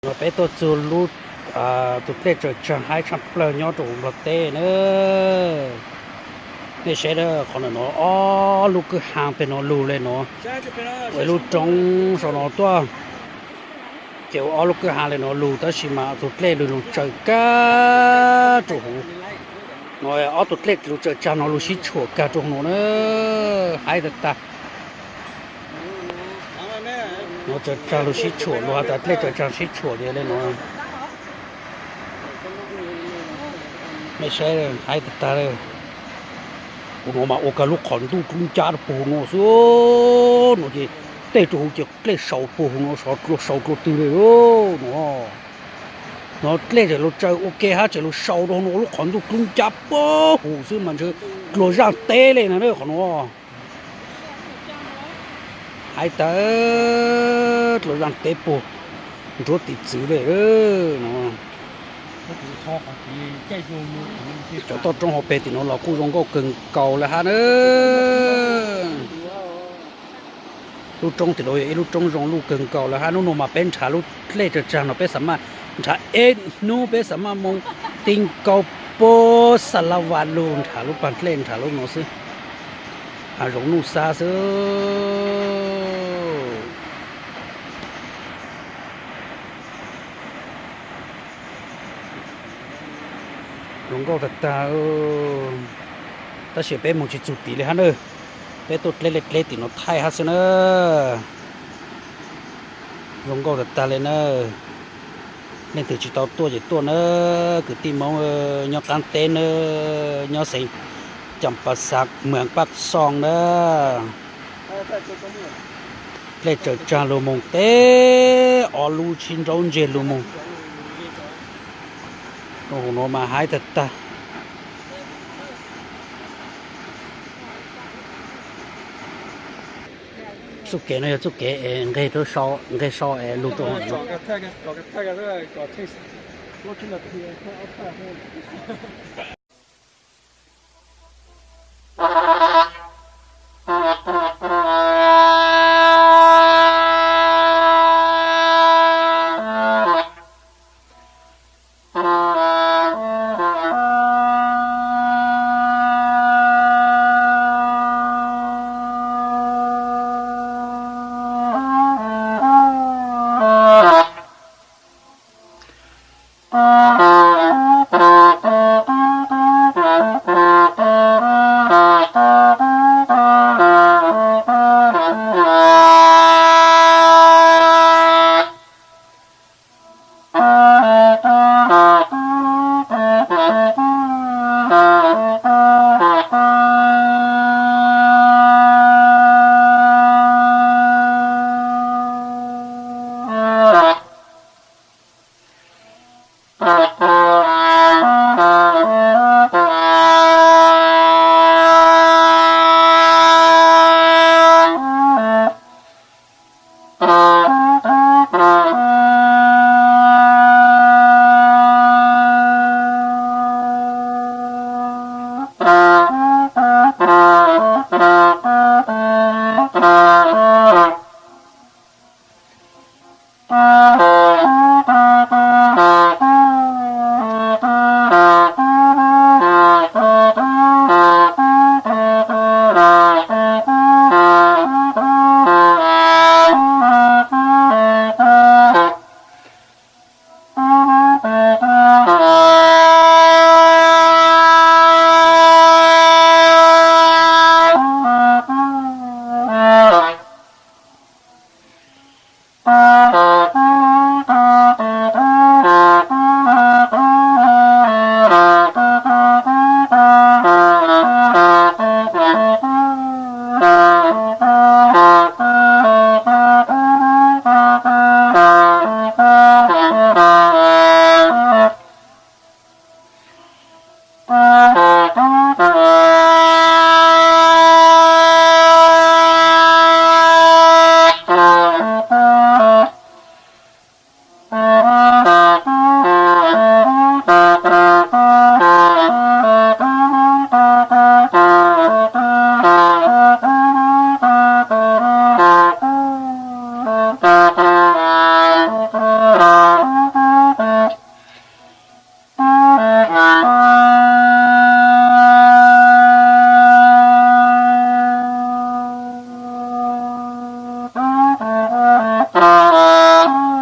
No peb tuaj txug lub, tus dlej tsaws tsag haib tshaj plawg nyob rau huv Nplog teb na. Nej saib qhov no, ob lub kwj ha peg no lug le no, ua ib lub roob sau no tuaj, ces ua ob lub kwj ha le no lug, tab sis mas tus dlej lug lug tsaws kag rau huv no, ob tug dlej lug tsaws tsag no lug sib tshuam kag rau huv no na, haib tag tag. No tsaws tsag lug sib tshuam, lug has tas dlej tsaws tsag sib tshuam ces le no. Nej saib haib tag tag. Huv no mas ua kag lub qhov ntuj dlub ncab rau puag huv no xwb. No ces tej rau huv ces dlej sau puag huv no, sau dlua sau dlua twg le no. No dlej tseem lug tsaws ua ke hab tseem lug sau rau huv no ua lub qhov ntuj dlub ncab puag huv xwb mas ntshe dlua zaaj teb le na qhov no. Haib tag, dlua zaaj teb puag nruab tiv txwv le no. Cov toj roob hauv peg tim no los kuj zoo nkauj kawg nkaus le hab na. Lub roob tim no yog ib lub roob zoo nkauj kawg nkaus le hab. Hnub no mas peb nrhav lub dlej tsaws tsag no peb xav mas nrhav ib hnub, peb xav mas moog ti nkaus puag Xav Las Vas lug nrhav lub pag dlej nrhav lub no xwb. Hav zoov nuj xab xwb. Zoo nkauj tag tag, tab sis peb moog tsis txug tid le hab na. Peb tuaj dleb le dleb tim no thaij hab xwb na. Zoo nkauj tag tag le na. Leej twg tsis tau tuaj ces tuaj na, kwv tij Moob nyob qaab teb na, nyob xeev Cas Pas Xav, moos Paj Xoo na. Dlej tsaws tsag lug moog teb ob lub sib nraub ntseg lug moog. Huv no mas haib tag tag. Txuj kev no yog txuj kev es nqeg sau es lug rau Ov,